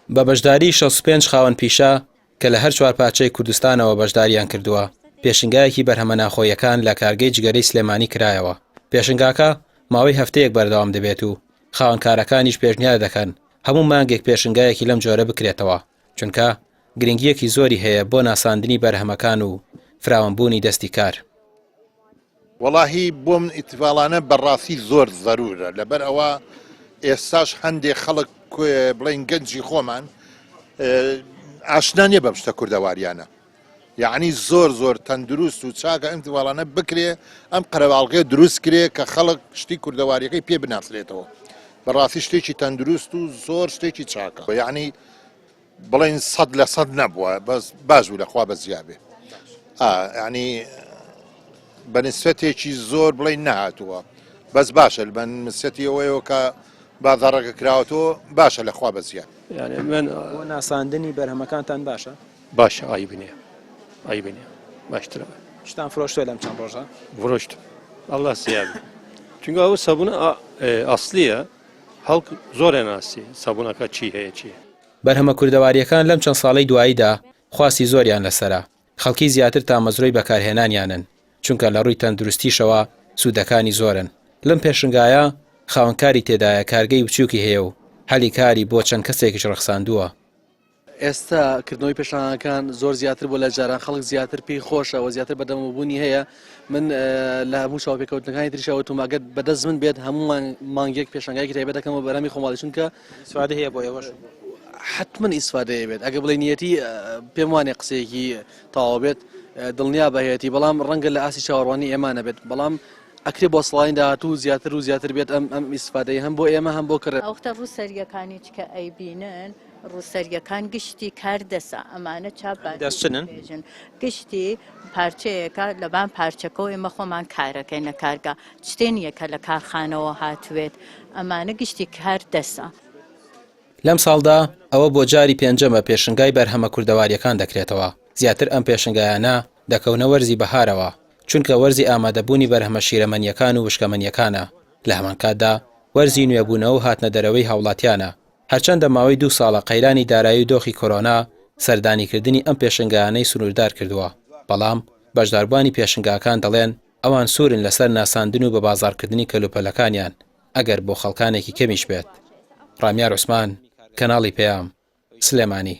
بە بەشداریی 65 خاوەن پیشە کە لە هەر چوار پارچەی کوردستانەوە بەشداریان کردووە، پێشنگایەکی بەرهەمە ناخۆییەکان لە کارگەی جگەرەی سلێمانی کرایەوە. پێشنگاکە ماوەی هەفتەیەک بەردەوام دەبێت و خاوەنکارەکانیش پێشنیار دەکەن هەموو مانگێک پێشنگایەکی لەم جۆرە بکرێتەوە، چونکە گرنگییەکی زۆری هەیە بۆ ناساندنی بەرهەمەکان و فراوانبوونی دەستی کار. وەڵاهی بۆ من ئیتفاڵانە بەڕاستی زۆر زەرورە لەبەر ئەوە ئێستاش هەندێ خەڵک بڵین گەنجی خۆمان ئاشنا نییە بەم شتە کوردەواریانە یعنی زۆر زۆر تەندروست و چاکە ئەم تیواڵانە بکرێ ئەم قەرەباڵغێ دروست کرێ کە خەڵک شتی کوردەواریەکەی پێ بناسرێتەوە بەڕاستی شتێکی تەندروست و زۆر شتێکی چاکە یعنی بڵێین 100% نەبووە بەس باش بوو لەخوا بەزیا بێ ینی بە نسبەتێکی زۆر بڵێین نەهاتووە بەس باشە بە نسبەتی ئەوەیەوە کە بازاڕەکە کراوەتەوە باشە لەخوا بەزیا یعنی من بۆ ناساندنی بەرهەمەکانتان باشە باشە عیب نییە عیب نییە باشترە شتان فرۆشتوە لەم چەند ڕۆژە فرۆشت الله زیاد چونکە ئەو سەبوونە ئەسلیە هەڵک زۆر ناسی سەبوونەکە چی هەیە چی بەرهەمە کوردەوارییەکان لەم چەند ساڵەی دواییدا خواستی زۆریان لەسەرە، خەڵکی زیاتر تامەزرۆی بەکارهێنانیانن، چونکە لە ڕووی تەندروستیشەوە سوودەکانی زۆرن. لەم پێشنگایە خاوەن کاری تێدایە کارگەی بچووکی هەیە و هەلی کاری بۆ چەند کەسێکیش ڕەخساندووە. ئێستا کردنەوەی پێشانگاکان زۆر زیاتر بووە لە جاران، خەڵک زیاتر پێی خۆشە و زیاتر بەدەمەوەبوونی هەیە، من لە هەموو چاوپێکەوتنەکانی تریشا وتومە ئەگەر بەدەست من بێت هەموو مانگێک پێشانگایەکی تایبەت دەکەمەوە بەرهەمی خۆماڵی چونکە ئیسفادە هەیە بۆ ئێوەش؟ حەتمەن ئیسفادەیە بێت ئەگەر بڵێ نیەتی پێم وانێ قسەیەکی تەواو بێت دڵنیا بەهێتی بەڵام ڕەنگە لە ئاستی چاوەڕوانی ئێمە نەبێت بەڵام ئەکرێ بۆ سڵانی داهاتوو زیاتر و زیاتر بێت ئەم ئەم ئیسفادەی هەم بۆ ئێمە هەم بۆ کڕێ. ئەوختە ڕووسەریەکانیچ کە ئەیبینن ڕووسەریەکان گشتی کار دەسە ئەمانە چاپ دەستچنن بێژن گشتی پارچەیەکە لەبان پارچەکەەوە ئێمە خۆمان کارەکەین لە کارگا شتێ نییە کە لە کارخانەوە هاتوێت ئەمانە گشتی کار دەسە. لەم ساڵدا ئەوە بۆ جاری پێنجەمە پێشنگای بەرهەمە کوردەوارییەکان دەکرێتەوە، زیاتر ئەم پێشنگایانە دەکەونە وەرزی بەهارەوە، چونکە وەرزی ئامادەبوونی بەرهەمە شیرەمەنییەکان و وشکەمەنییەکانە، لە هەمانکاتدا وەرزی نوێبوونەوە و هاتنەدەرەوەی هاوڵاتیانە، هەرچەندە ماوەی دوو ساڵە قەیرانی دارایی و دۆخی کۆرۆنا سەردانیکردنی ئەم پێشنگایانەی سنووردار کردووە، بەڵام بەشداربووانی پێشنگاکان دەڵێن ئەوان سوورن لەسەر ناساندن و بەبازاڕکردنی کەلوپەلەکانیان ئەگەر بۆ خەڵکانێکی کەمیش بێت. ڕامیار عوسمان، کەناڵی پەیام، سلێمانی.